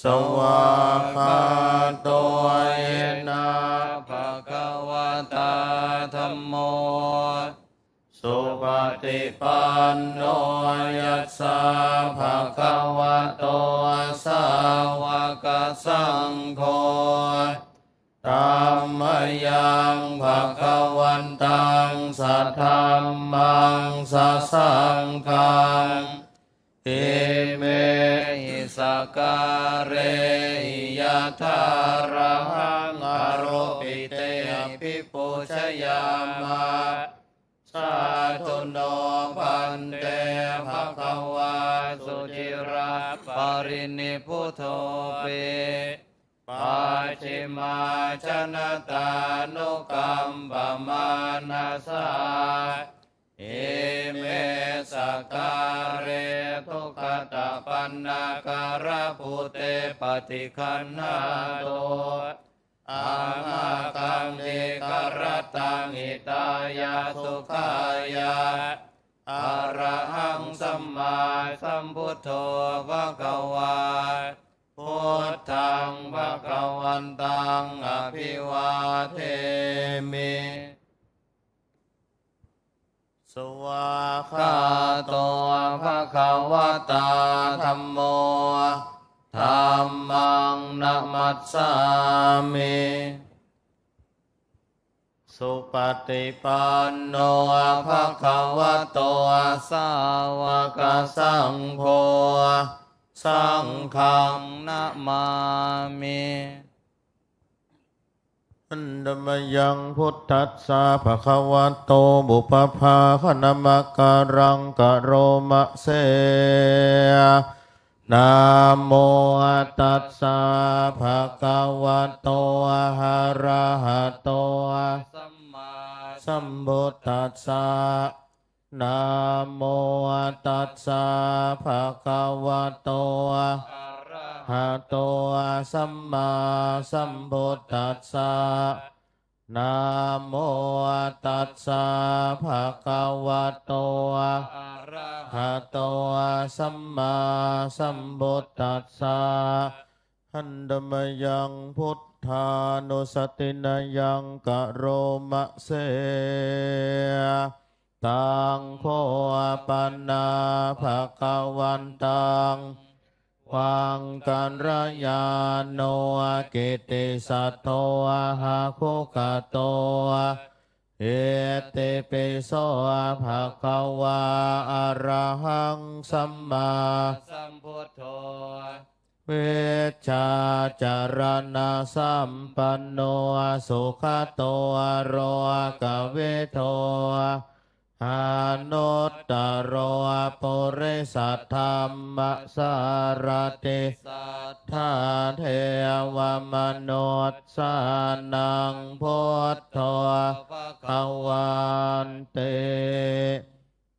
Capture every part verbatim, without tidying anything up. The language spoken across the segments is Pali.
Svākkhāto yena bhagavatā dhammo supaṭipanno yassa bhagavato sāvakasaṅgho, tammayaṃ bhagavantaṃ sadhammaṃ sasaṅghaṃ, imehi sakkārehi yathārahaṃ āropitehi abhipūjayāma. Sādhu no bhante bhagavā suciraparinibbutopi, pacchimājanatānukampamānasā, ime sakkāre duggatapaṇṇakārabhūte paṭiggaṇhātu, amhākaṃ dīgharattaṃ hitāya sukhāya. Arahaṃ sammāsambuddho bhagavā, buddhaṃ bhagavantaṃ abhivādemi. Svākkhāto bhagavatā dhammo, dhammaṃ namassāmi. Supaṭipanno bhagavato sāvakasaṅgho, saṅghaṃ namāmi. Handa mayaṃ buddhassa bhagavato pubbabhāganamakāraṃ karoma se. Namo tassa bhagavato arahato sammāsambuddhassa. Namo tassa bhagavato arahato sammāsambuddhassa. Namo tassa bhagavato arahato sammāsambuddhassa. Handa mayaṃ buddhānussatinayaṃ karoma se. Taṃ kho pana bhagavantaṃ vaṃ kalyāṇo kittisaddo ahagūkato. Itipi so bhagavā arahaṃ sammāsambuddho vijjācaraṇasampanno sugato lokavidū anuttaro purisadammasārathi satthā devamanussānaṃ buddho bhagavāti.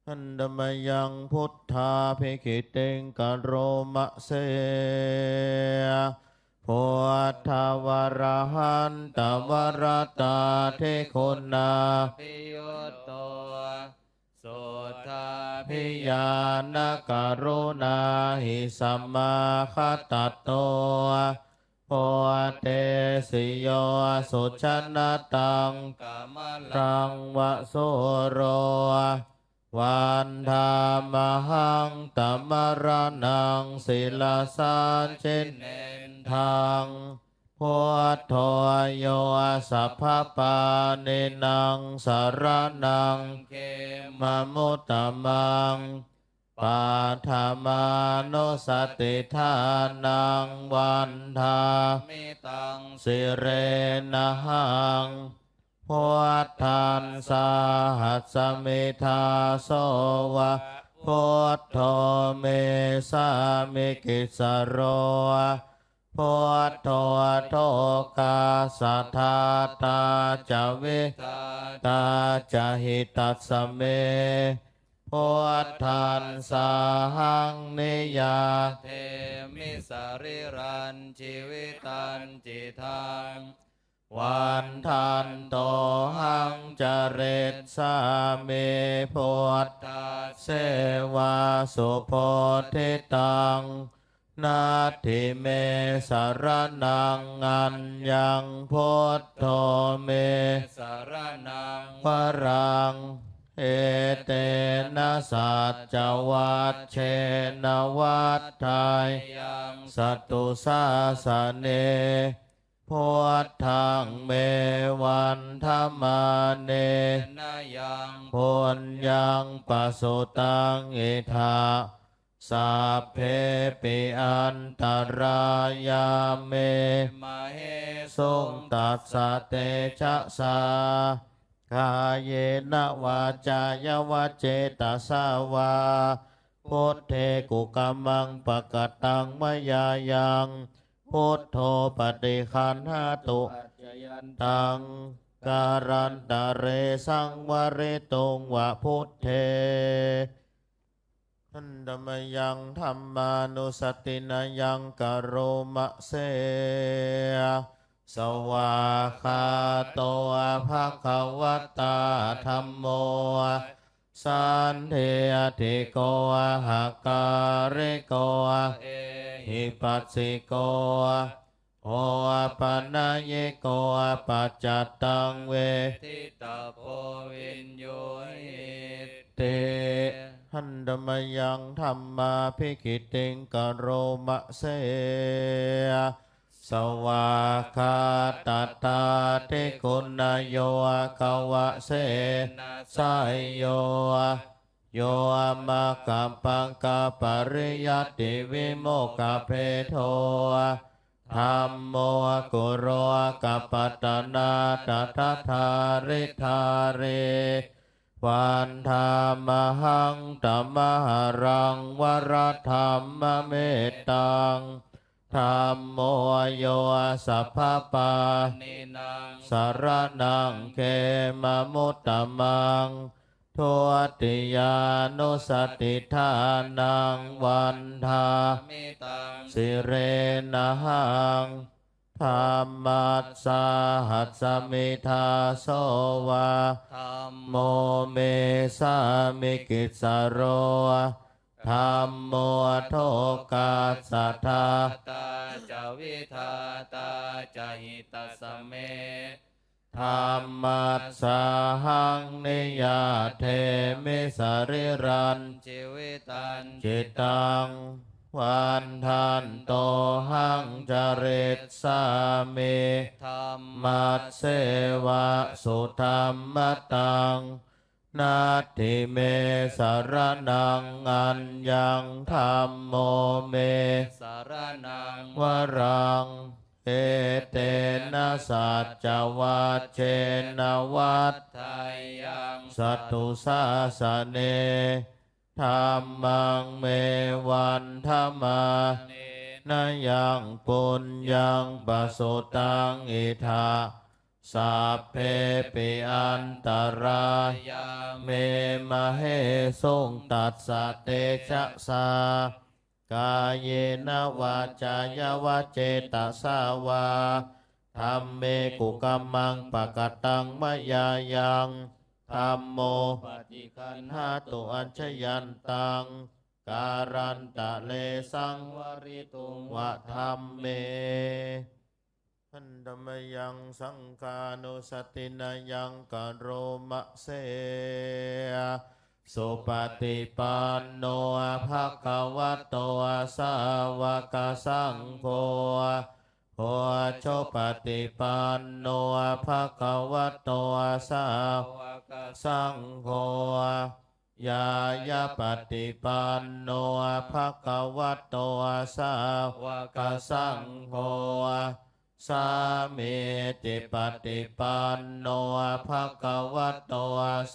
Handa mayaṃ buddhābhigītiṃ karoma se. Buddhavarahantavarātādiguṇābhiyutto suddhābhiñāṇakaruṇāhi samāgatatto bodhesi yo sujanataṃ kamalaṃ va sūro vandāmahaṃ tamaraṇaṃ sirasā jinendaṃ. Buddho yo sabbapāṇīnaṃ saraṇaṃ khemamuttamaṃ paṭhamānussatiṭṭhānaṃ vandāmi taṃ sirenahaṃ. Buddhaṃ sāhasmi dāso va buddho me sāmikissaro buddho tokassa dātā ca vidhātā ca hitassa me. Buddhaṃ sāhaṃ niyyādemi sarīrañjīvitañcidaṃ vandantohaṃ carissāmi buddhasseva subodhitaṃ. Natthi me saraṇaṃ aññaṃ, buddho me saraṇaṃ varaṃ. Etena saccavajjena vaḍḍheyyaṃ satthu sāsane. Buddhaṃ me vandamānena yaṃ puññaṃ pasutaṃ idha, sabbepi antarāyā me māhesuṃ tassa tejasā. Kāyena vācāya va cetasā vā, buddhe kukammaṃ pakataṃ mayā yaṃ, buddho paṭiggaṇhātu accayantaṃ, kālantare saṃvarituṃ va buddhe. Handa mayaṃ dhammānussatinayaṃ karoma se. Svākkhāto bhagavatā dhammo, sandiṭṭhiko akāliko ehipassiko, opanayiko paccattaṃ veditabbo viññūhīti. Handa mayaṃ dhammābhigītiṃ karoma se. Svākkhātatādiguṇayogavasena seyyo, yo maggapākapariyattivimokkhabhedo, dhammo kulokapatanā tadadhāridhārī, vandāmahaṃ tamaharaṃ varadhammamettaṃ. Dhammo yo sabbapāṇīnaṃ saraṇaṃ khemamuttamaṃ, dutiyānussatiṭṭhānaṃ vandāmi taṃ sirenahaṃ. Dhammassāhasmi dāso va, dhammo me sāmikissaro, dhammo lokassa ḍātā ca vidhātā ca hitassa me. Dhammassāhaṃ niyyādemi sarīrañjīvitañcidaṃ, vandantohaṃ carissāmi dhammasseva sudhammataṃ. Natthi me saraṇaṃ aññaṃ, dhammo me saraṇaṃ varaṃ. Etena saccavajjena vaḍḍheyyaṃ satthusāsane. Dhammaṃ me vandamānena yaṃ puññaṃ pasutaṃ idha, sabbepi antarāyā me māhesuṃ tassa tejasā. Kāyena vācāya va cetasā vā, dhamme kukammaṃ pakataṃ mayā yaṃ, dhammo paṭiggaṇhātu accayantaṃ, kālantare saṃvarituṃ va dhamme. Handa mayaṃ saṅghānussatinayaṃ karoma se. Supaṭipanno bhagavato sāvakasaṅgho, ujupaṭipanno bhagavato sāvakasaṅgho, ñāyapaṭipanno bhagavato sāvakasaṅgho, sāmīcipaṭipanno bhagavato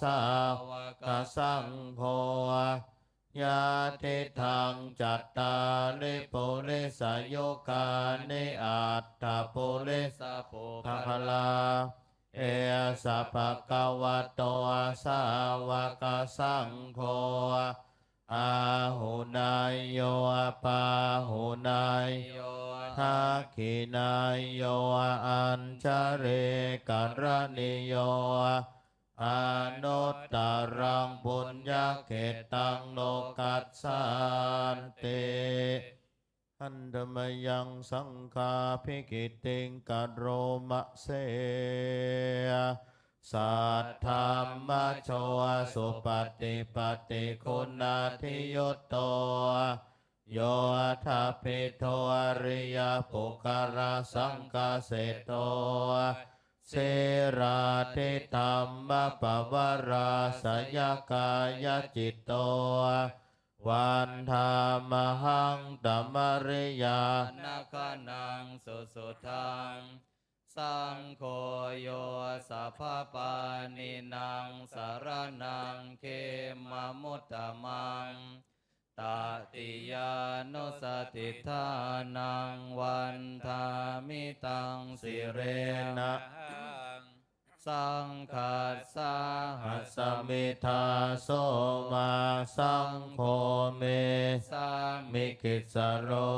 sāvakasaṅgho, yadidaṃ cattāri purisayugāni aṭṭha purisapuggalā, esa bhagavato sāvakasaṅgho, āhuneyyo pāhuneyyo dakkhiṇeyyo añjalikaraṇīyo, anuttaraṃ puññakkhettaṃ lokassāti. Handa mayaṃ saṅghābhigītiṃ karoma se. Saddhammajo supaṭipattiguṇādiyutto, yoṭṭhabbidho ariyapuggalasaṅghaseṭṭho, sīlādidhammapavarāsayakāyacitto, vandāmahaṃ tamariyāna gaṇaṃ susuddhaṃ. Saṅgho yo sabbapāṇīnaṃ saraṇaṃ khemamuttamaṃ, tatiyānussatiṭṭhānaṃ vandāmi taṃ sirenahaṃ. Saṅghassāhasmi dāso va, saṅgho me sāmikissaro,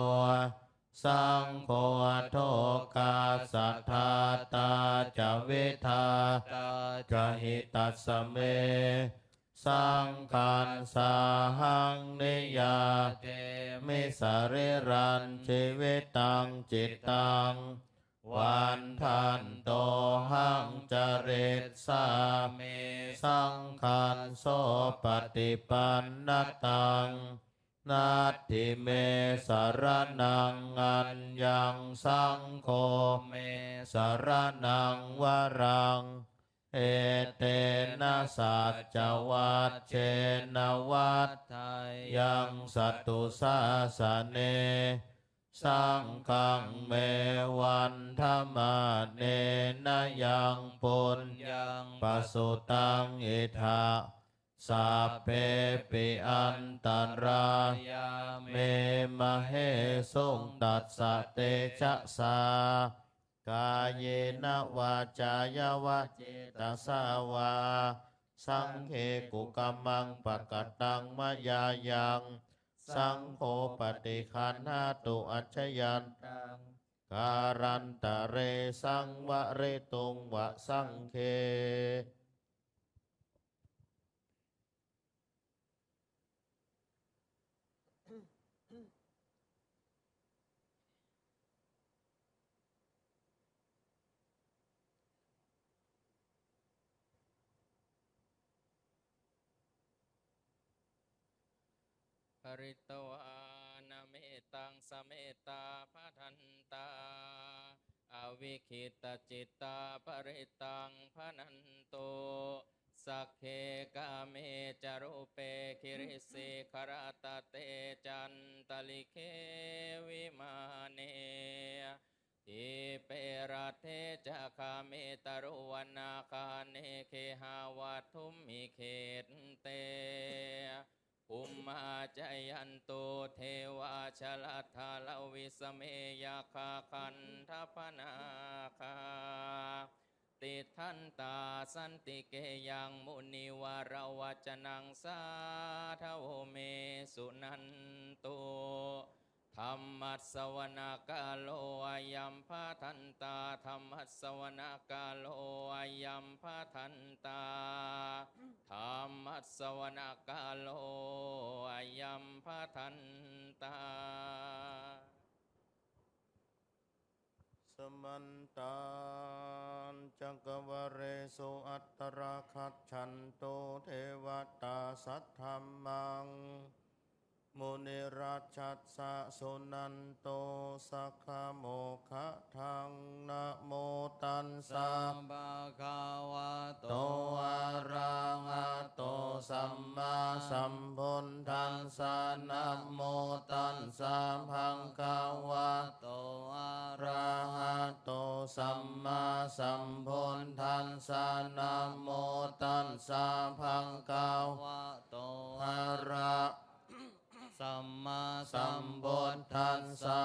saṅgho lokassa ḍātā ca vidhātā ca hitassa me. Saṅghassāhaṃ niyyādemi sarīrañjīvitañcittaṃ, vandantohaṃ carissāmi saṅghassopaṭipannataṃ. Natthi me saraṇaṃ aññaṃ, saṅgho me saraṇaṃ varaṃ, etena saccavajjena vaḍḍheyyaṃ satthu sāsane. Saṅghaṃ me vandamānena yaṃ puññaṃ pasutaṃ idha, sabbepi antarāyā me māhesuṃ tassa tejasā. Kāyena vācāya va cetasā vā, saṅghe kukammaṃ pakataṃ mayā yaṃ, saṅgho paṭiggaṇhatu accayantaṃ, kālantare saṃvarituṃ va saṅghe. Pharitvāna mettaṃ samettā bhadantā, avikkhittacittā parittaṃ bhaṇantu. Sagge kāme ca rūpe girisikharataṭe cantalikkhe vimāne, dīpe raṭṭhe ca gāme taruvanagahane gehavatthumhi khette, bhummā cāyantu devā jalathalavisame yakkhagandhabbanāgā, tiṭṭhantā santike yaṃ munivaravacanaṃ sādhavo me suṇantu. Dhammassavanakālo ayambhadantā, dhammassavanakālo ayambhadantā, dhammassavanakālo ayambhadantā. Samantā cakkavāḷesu atrāgacchantu devatā, saddhammaṃ munirājassa suṇantu saggamokkhadaṃ. Namo tassa bhagavato arahato sammāsambuddhassa. Namo tassa bhagavato arahato sammāsambuddhassa. Namo tassa bhagavato ara sammāsambuddhassa.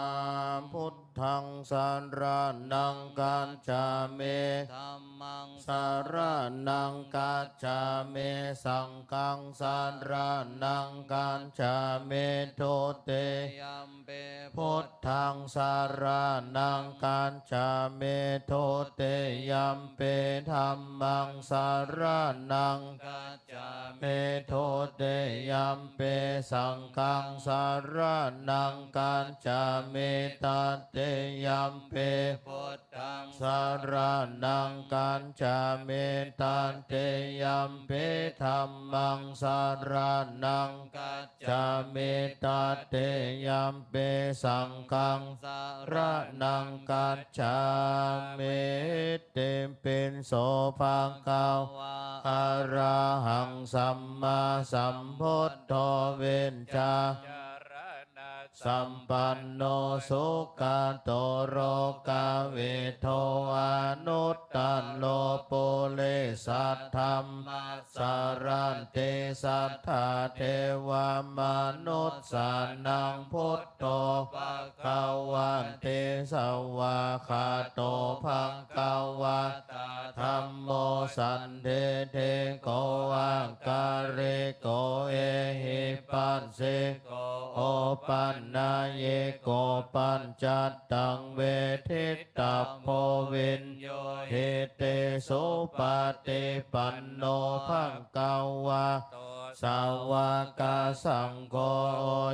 Buddho Buddhaṃ saraṇaṃ gacchāmi. Dhammaṃ saraṇaṃ gacchāmi. Saṅghaṃ saraṇaṃ gacchāmi. Dutiyampi buddhaṃ saraṇaṃ gacchāmi. Dutiyampi dhammaṃ saraṇaṃ gacchāmi. Dutiyampi saṅghaṃ saraṇaṃ gacchāmi. Tatiyampi buddhaṃ saraṇaṃ gacchāmi. Tatiyampi dhammaṃ saraṇaṃ gacchāmi. Tatiyampi saṅghaṃ saraṇaṃ gacchāmi. Itipi so bhagavā arahaṃ sammāsambuddho vijjā sampanno sugato lokavidū anuttaro purisadammasārathi satthā devamanussānaṃ buddho bhagavāti. Svākkhāto bhagavatā dhammo sandiṭṭhiko akāliko ehipassiko opanayiko paccattaṃ veditabbo viññūhīti. Supaṭipanno bhagavato sāvakasaṅgho,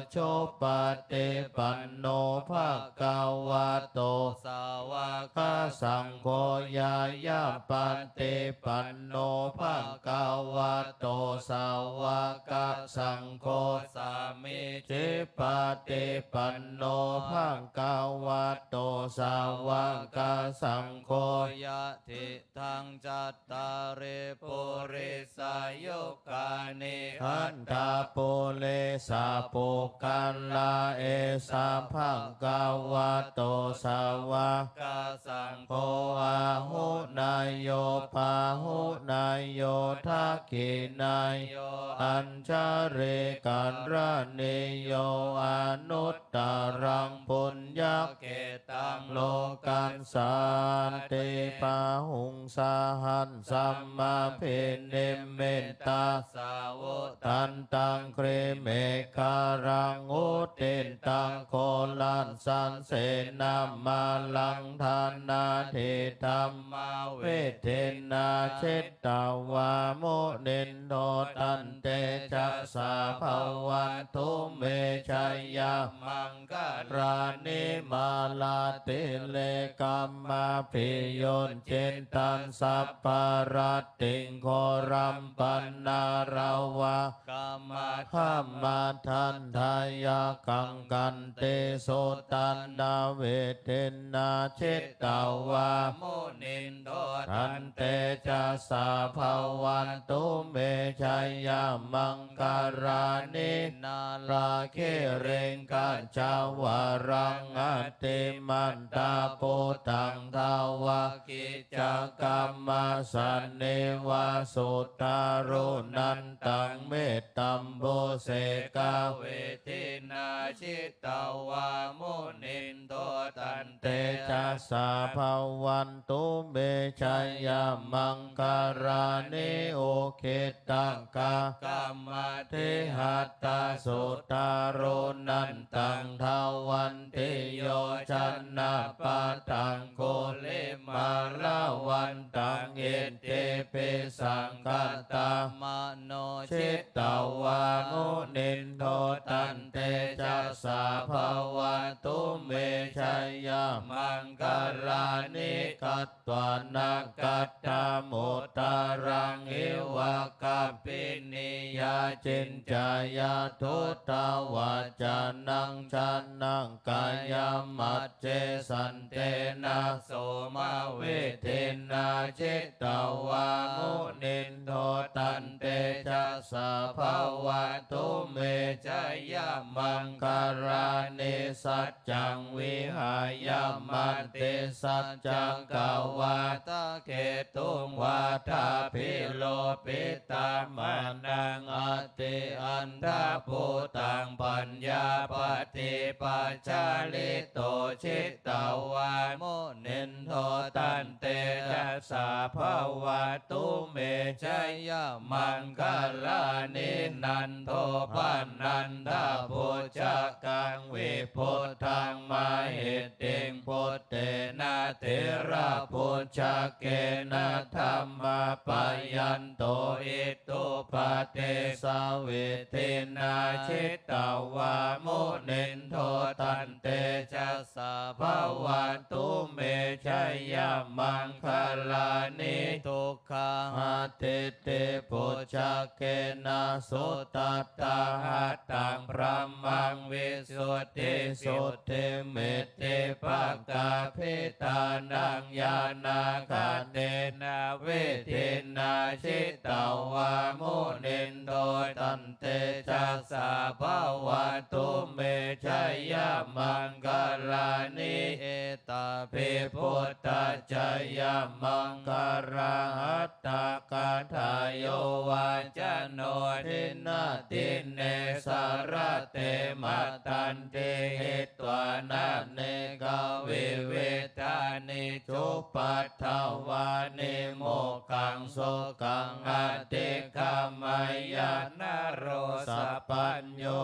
ujupaṭipanno bhagavato sāvakasaṅgho, ñāyapaṭipanno bhagavato sāvakasaṅgho, sāmīcipaṭipanno bhagavato sāvakasaṅgho, yadi daṃ cattāri purisayugāni aṭṭha purisapuggalā, esa bhagavato sāvakasaṅgho, āhuneyyo pāhuneyyo dakkhiṇeyyo añjalikaraṇīyo anut taraṃ puññakkhettaṃ lokassāti. Bāhuṃ sahassamabhinimmitasāvudhantaṃ grīmekhalaṃ uditaghorasasenamāraṃ dānādidhammavidhinā jit tavā munindo taṃtejasā bhavatu me jayamaṅgalāni. Mārātirekamabhiyujjhitasabbarattiṃ ghorampanāḷavakamakkhamathaddhayakkhaṃ khantīsudantavidhinā jitavā munindo taṃtejasā bhavatu me jayamaṅgalāni. Nāḷāgiriṃ gajavaraṃ atimattabhūtaṃ dāvaggicakkamasanīva sudāruṇantaṃ mettambusekavidhinā jitavā munindo taṃ tejasā bhavantu me jayamaṅgalāni. Ukkhittakakkamatihatthasudāruṇantaṃ dhāvantiyojanapathaṅgulimālavantaṃ iddhībhisaṅkhatamano jitavā munindo taṃ tejasā bhavatu me jayamaṅgalāni. Katvāna kaṭṭhamudaraṃ iva gabbhinīyā ciñcāya duṭṭhavacanaṃ janakāyamaj jhe santena somavidhinā jitavā munindo taṃtejasā bhavatu me jayamaṅgalāni. Saccaṃ vihāya matisaccakavādaketuṃ vādābhiropitamanaṃ atiandhabhūtaṃ paññāpadīpajalito jitavā munindo taṃtejasā bhavatu me jayamaṅgalāni. Nandopanandabhujagaṃ vibudhaṃ mahiddhiṃ puttena therabhujagena damāpayanto iddhūpadesavidhinā jitavā munindo taṃtejasā bhavatu me jayamaṅgalāni. Duggāhadiṭṭhibhujagena sudaṭṭhahatthaṃ brahmaṃ visuddhijutimiddhibakābhidhānaṃ ñāṇāgadena vidhinā jitavā munindo taṃtejasā bhavatu me jayamaṅgalāni. Etāpi buddhajayamaṅgalaaṭṭhagāthā yo vācano dinadine sarate matandī hitvānanekavividhāni cupaddavāni mokkhaṃ sukhaṃ adhigameyya naro sapañño.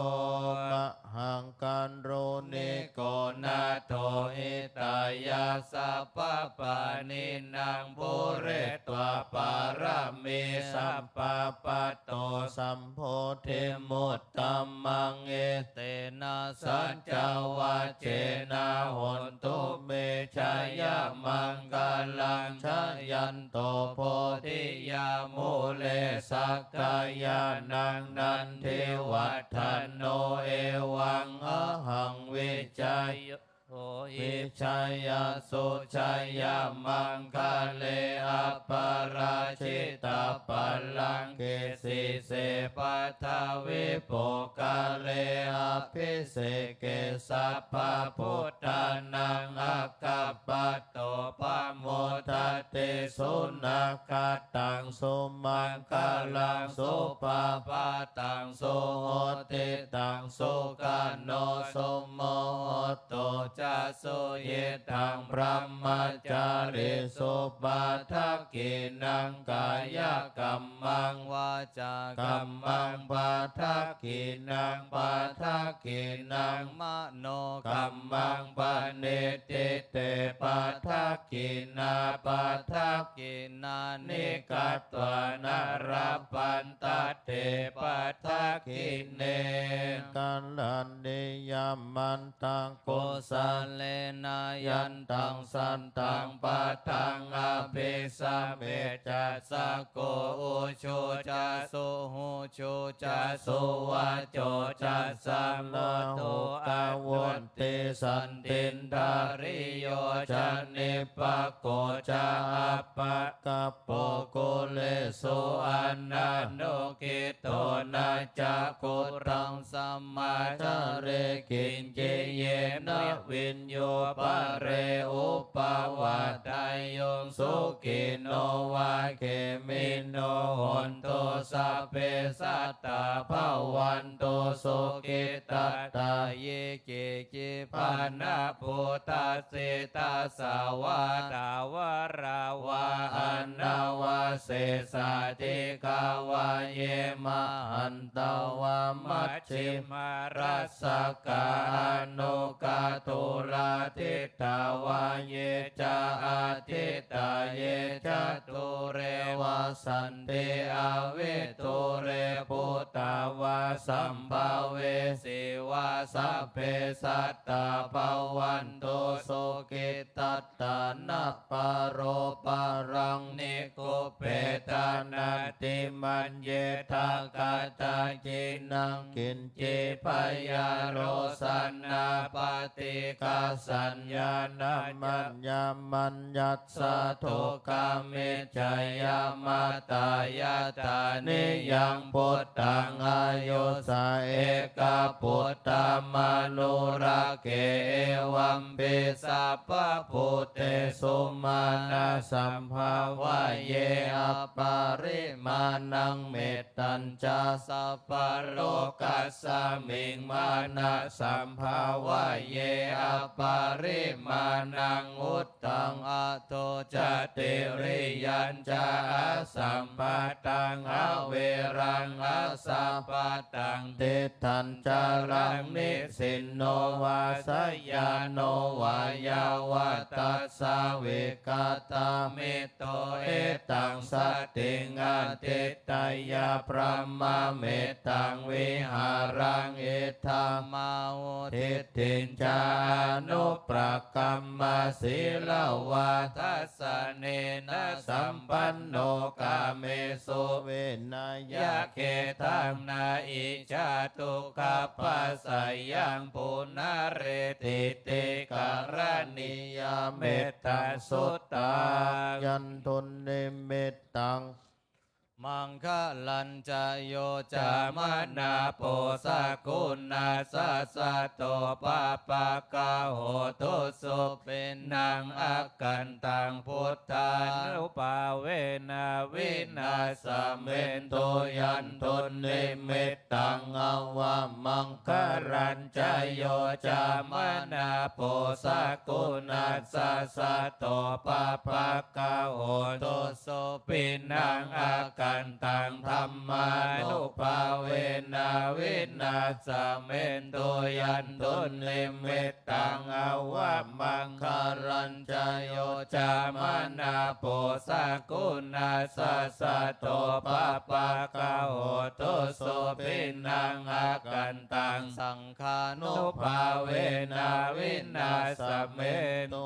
Mahākāruṇiko nātho hitāya sabbapāṇinaṃ pūretvā pāramī sabbā patto sambodhimuttamaṃ. Etena saccavajjena hotu me jayamaṅgalaṃ. Jayanto bodhiyā mūle sakyānaṃ nandivaḍḍhano evaṃ ahaṃ vijayo hohi jayassu jayamaṅgale aparājitapallaṅke sīse paṭhavipokkhare abhiseke sabbabuddhānaṃ aggappatto pamodati. Sunakkhattaṃ sumaṅgalaṃ supabhātaṃ suhuṭṭhitaṃ sukhaṇo sumuhutto ca suyiṭṭhaṃ brahmacārisu padakkhiṇaṃ kāyakammaṃ vācākammaṃ padakkhiṇaṃ padakkhiṇaṃ manokammaṃ paṇidhī te padakkhiṇā padakkhiṇāni katvāna labhantatthe padakkhiṇe. Karaṇīyamantaṃ kusalena yantaṃ santaṃ padaṃ abhisamecca sakko ujū ca suhujū ca suvaco cassa mudu avutti santindriyo ca nipako ca appagabbho kulesu ananugiddho na ca khuddaṃ samācare kiñci yena viññū pare upavadeyyuṃ. Sukhino vā khemino hontu sabbe sattā bhavantu sukhitattā. Ye keci pana bhūtā sītā sahāvā thāvarā vā anavasesā dīghā vā ye mahantā vā majjhimā rassakā aṇukathūlā diṭṭhā vā ye ca adiṭṭhā ye ca dūre vasanti avidūre bhūtā vā sambhavesī vā sabbe sattā bhavantu sukhitattā. Na paro paraṃ nikubbetha nātimaññetha katthaci naṃ kiñci byārosanā paṭighasaññā nāññamaññassa Dukkhamiccheyyamatā. Yathā niyaṃ puttaṃ āyusā ekaputtamanurakkhe, evampi sabbabhūtesu mānasambhāvaye aparimāṇaṃ. Mettañca sabbalokasmiṃ mānasambhāvaye aparimāṇaṃ, uddhaṃ adho ca tiriyañca asambādhaṃ averaṃ asapattaṃ. Tiṭṭhañcaraṃ nisinno vā sayāno vā yāvatassa vigatamiddho, etaṃ satiṃ adhiṭṭheyya brahmametaṃ vihāraṃ idhamāhu. Diṭṭhiñca anupagamma sīlavā dassanena sampanno, kāmesu vineyya gedhaṃ na hi jātu gabbhaseyyaṃ punaretīti. Karaṇīyā mettasuttaṃ. Yandunnimittaṃ maṅgalañca yo cāmanāpo sakuṇassa saddo pāpaggaho dussupinaṃ akantaṃ buddhānubhāvena vināsamentu. Yandunnimittaṃ avamaṅgalañca yo cāmanāpo sakuṇassa saddo pāpaggaho dussupinaṃ akantaṃ dhammānubhāvena vināsamentu. Yandunnimittaṃ avamaṅgalañca yo cāmanāpo sakuṇassa saddo pāpaggaho dussupinaṃ akantaṃ saṅghānubhāvena vināsamentu.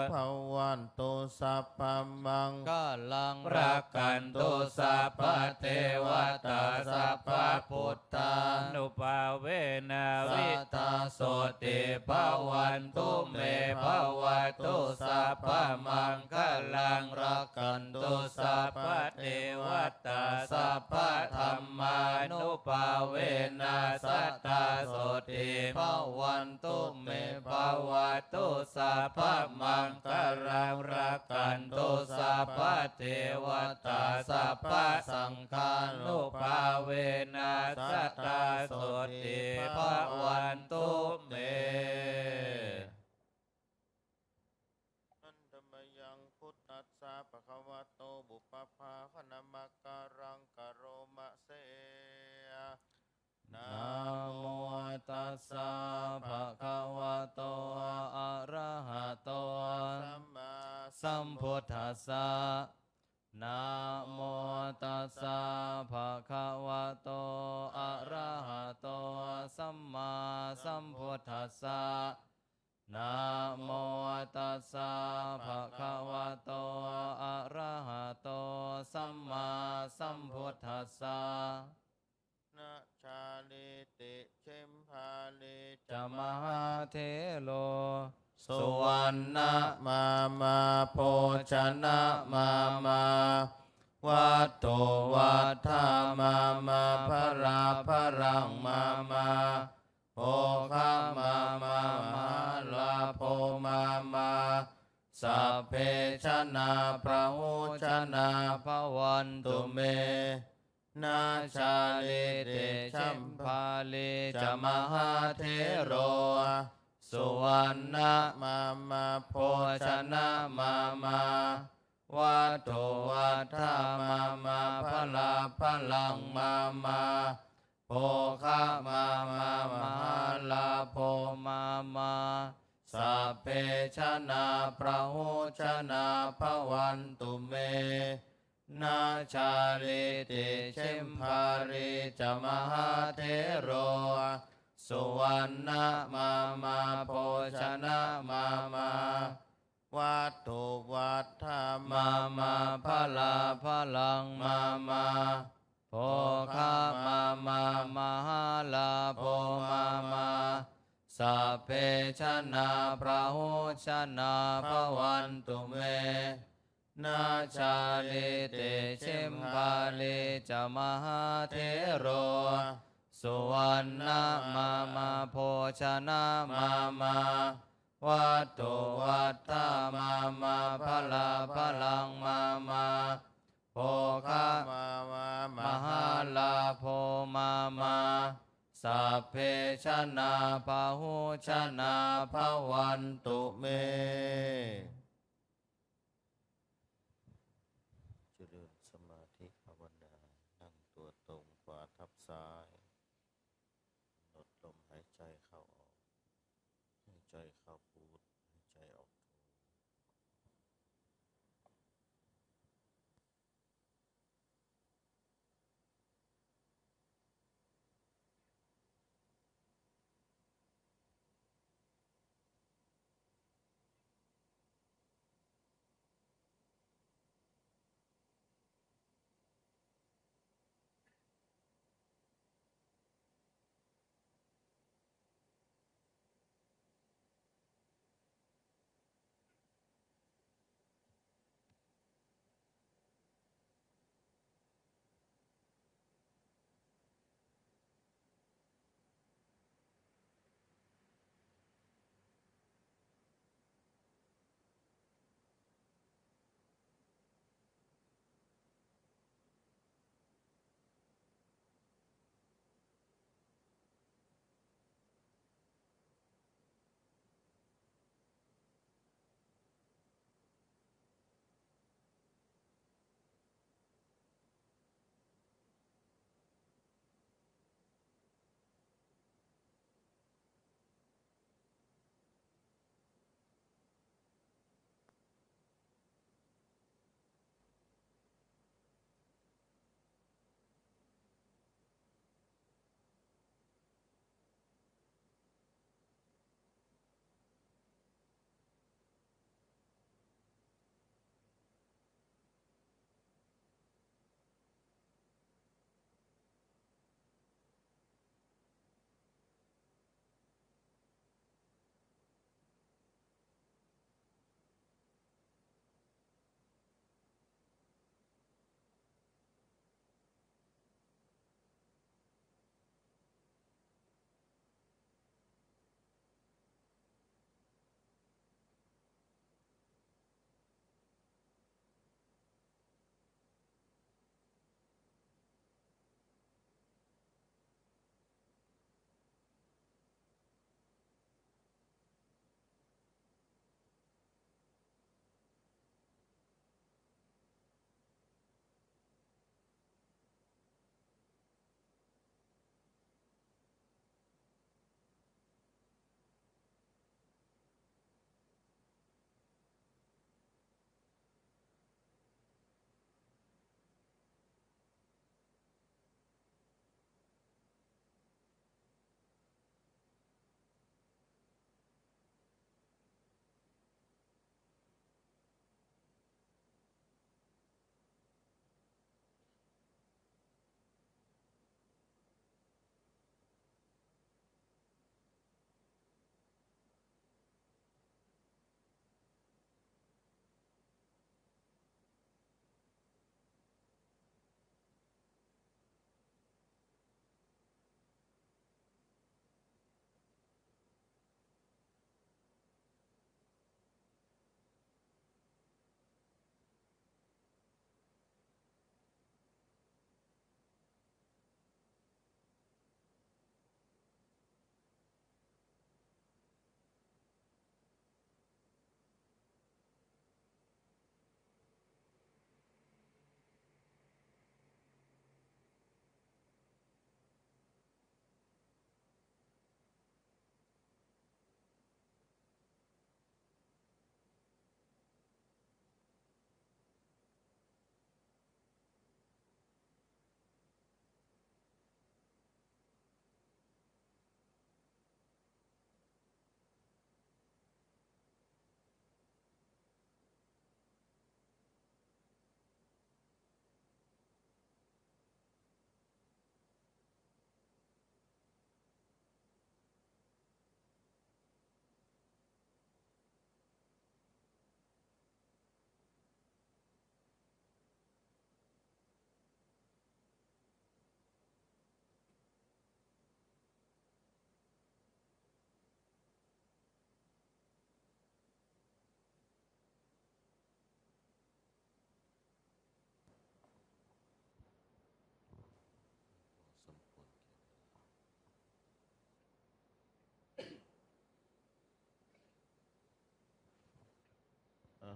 Bhavantu sabbamaṅgalaṃ, rakkhantu sabbadevatā, sabbabuddhānubhāvena sadā sotthī bhavantu me. Bhavatu sabbamaṅgalaṃ, rakkhantu sabbadevatā, sabbadhammānubhāvena sadā sotthī bhavantu me. Bhavatu sabbamaṅgalaṃ, rakkhantu sabbadevatā, sabbasaṅghānubhāvena sadā sotthī bhavantu me. Handa mayaṃ buddhassa bhagavato pubbabhāganamakāraṃ karoma se. Namo tassa bhagavato arahato sammāsambuddhassa. Namo tassa bhagavato arahato sammāsambuddhassa. Namo tassa bhagavato arahato sammāsambuddhassa. Na cālīti cimbāli ca mahāthero, suvaṇṇamāmā bhojanamāmā, vatthuvattha māmā, balabalaṃ māmā, bhoga māmā, mahālābho māmā, sabbe janā brahmajana bhavantu me. Na cālīti cimbāli ca mahāthero, suvaṇṇamāmā bhojanamāmā, vatthuvattha māmā, balabalaṃ māmā, bhoga māmā, mahālābho māmā, sabbe janā brahmajana bhavantu me. Na cālīti cimbāli ca mahāthero, suvaṇṇamāmā bhojanamāmā, vatthuvattha māmā, balabalaṃ māmā, bhoga māmā, mahālābho māmā, sabbe janā brahmajana bhavantu me. nacālī te cimhālī ca mahāthero. Suvaṇṇā mama, bhojanā mama, vatthuvattha mama, balabalaṃ mama, bhoga mama, mahālābho mama, sabbe janā bahujanā bhavantu me. เจริญสมาธิภาวนา นั่งตัวตรง ขวาทับซ้าย กำหนดลมหายใจเข้าออก หายใจเข้าพุท หายใจออกโท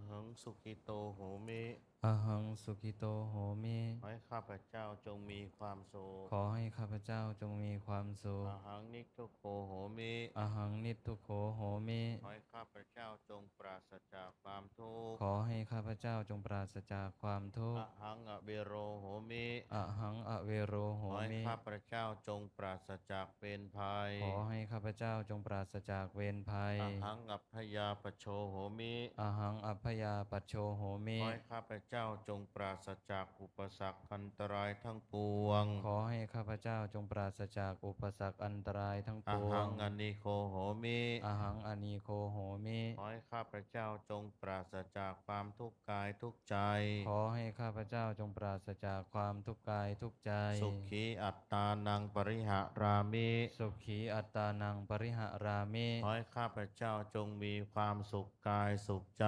Ahaṃ sukhito homi. Ahaṃ sukhito homi. ขอให้ข้าพเจ้าจงมีความสุข ขอให้ข้าพเจ้าจงมีความสุข Ahaṃ niddukkho homi. Ahaṃ niddukkho homi. ขอให้ข้าพเจ้าจงปราศจากความทุกข์ ขอให้ข้าพเจ้าจงปราศจากความทุกข์ Ahaṃ avero homi. Ahaṃ avero ขอให้ homi. ข้าพเจ้าจงปราศจากเวรภัย ขอให้ข้าพเจ้าจงปราศจากเวรภัย Ahaṃ abyāpajjho homi. Ahaṃ abyāpajjho homi. ขอให้ข้าพเจ้าจงปราศจากอุปสรรคอันตรายทั้งปวง ขอให้ข้าพเจ้าจงปราศจากอุปสรรคอันตรายทั้งปวง Ahaṃ anīgho homi. Ahaṃ anīgho homi. ขอให้ข้าพเจ้าจงปราศจากความทุกข์กายทุกข์ใจ ขอให้ข้าพเจ้าจงปราศจากความทุกข์กายทุกข์ใจ Sukhī attānaṃ pariharāmi. Sukhī attānaṃ pariharāmi. ขอให้ข้าพเจ้าจงมีความสุขกายสุขใจ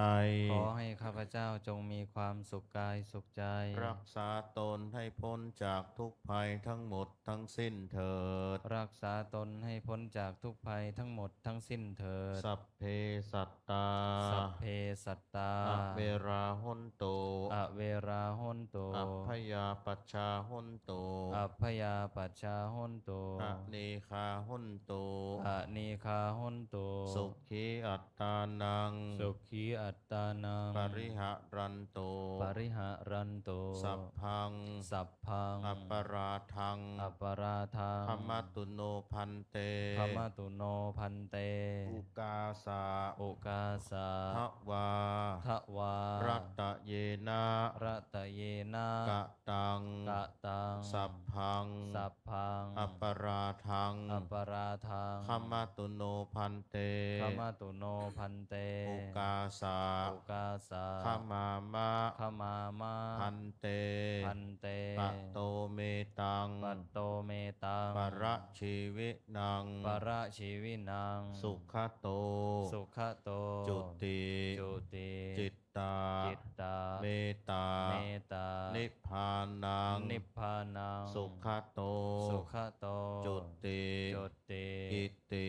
ขอให้ข้าพเจ้าจงมีความสุขกายสุขใจ รักษาตนให้พ้นจากทุกข์ภัยทั้งหมดทั้งสิ้นเถิด รักษาตนให้พ้นจากทุกข์ภัยทั้งหมดทั้งสิ้นเถิด Sabbe sattā. Sabbe sattā. Averā hontu. Averā hontu. Abyāpajjhā hontu. Abyāpajjhā hontu. Anīghā hontu. Anīghā hontu. Sukhī attānaṃ. Sukhī attānaṃ. Pariharantu. Pariharantu. Sabbaṃ. Sabbaṃ. Aparādhaṃ. Aparādhaṃ. Khamatu no bhante. Khamatu no bhante. Ukāsa. Ukāsa. Davā. Davā. Ratayena. Ratayena. Kataṃ. Kataṃ. Sabbaṃ. Sabbaṃ. Aparādhaṃ. Aparādhaṃ. Khamatu no bhante. Khamatu no bhante. Ukāsa. Ukāsa. Khamāma. Khamāma. Bhante. Bhante. Patto me taṃ. Patto me taṃ. Parajīvinaṃ. Parajīvinaṃ. Sugato. Sugato. Juti. Juti. Cittā. Cittā. Metā. Metā. Nibbānaṃ. Nibbānaṃ. Sugato. Sugato. Juti. Juti. Iti.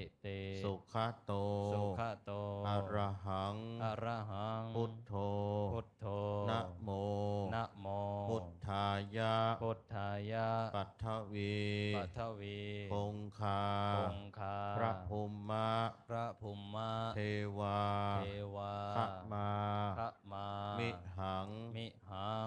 Iti. Sugato. Sugato. Arahaṃ. Arahaṃ. Buddho. Buddho. Namo. Namo. Buddhāya. Buddhāya. Paṭhavī. Paṭhavī. Oṅghā. Oṅghā. Brahmā. Brahmā. Devā. Devā. Khamā. Khamā. Mihaṃ. Mihaṃ.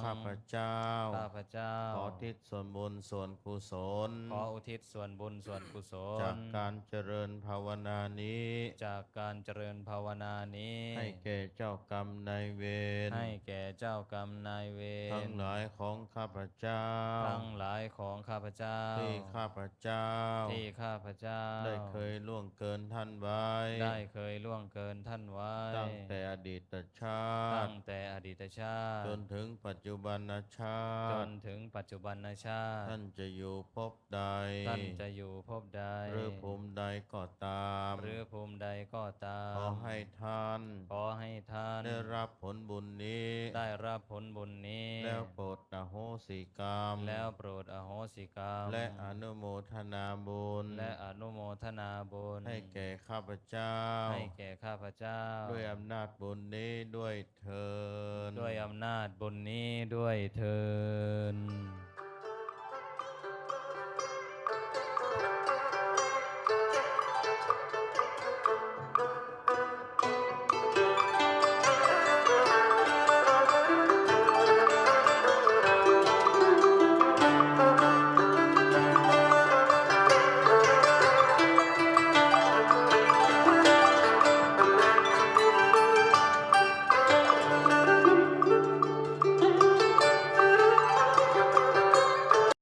ข้าพเจ้า ข้าพเจ้า ขออุทิศส่วนบุญส่วนกุศล ขออุทิศส่วนบุญส่วนกุศล จากการเจริญภาวนานี้ จากการเจริญภาวนานี้ ให้แก่เจ้ากรรมนายเวร ให้แก่เจ้ากรรมนายเวร ทั้งหลายของข้าพเจ้า ทั้งหลายของข้าพเจ้า ที่ข้าพเจ้า ที่ข้าพเจ้า ได้เคยล่วงเกินท่านไว้ ได้เคยล่วงเกินท่านไว้ ตั้งแต่อดีตชา ตั้ ติ งแต่อดีตชาติ จนถึงปัจจุบันชา จ ติ นถึงปัจจุบันชาติ ท่านจะอยู่ภพใด ท่านจะอยู่ภพใด หรือภูมิใดก็ตาม หรือภูมิใดก็ตาม ขอให้ท่าน ขอให้ท่าน ได้รับผลบุญนี้ ได้รับผลบุญนี้ แล้วโปรดอโหสิกรรม แล้วโปรดอโหสิกรรม และอนุโมทนาบุญ และอนุโมทนาบุญ ให้แก่ข้าพเจ้า ให้แก่ข้าพเจ้า ด้วยอำนาจบุญนี้ด้วยเทอญ ด้วยอำนาจบุญนี้ด้วยเทอญ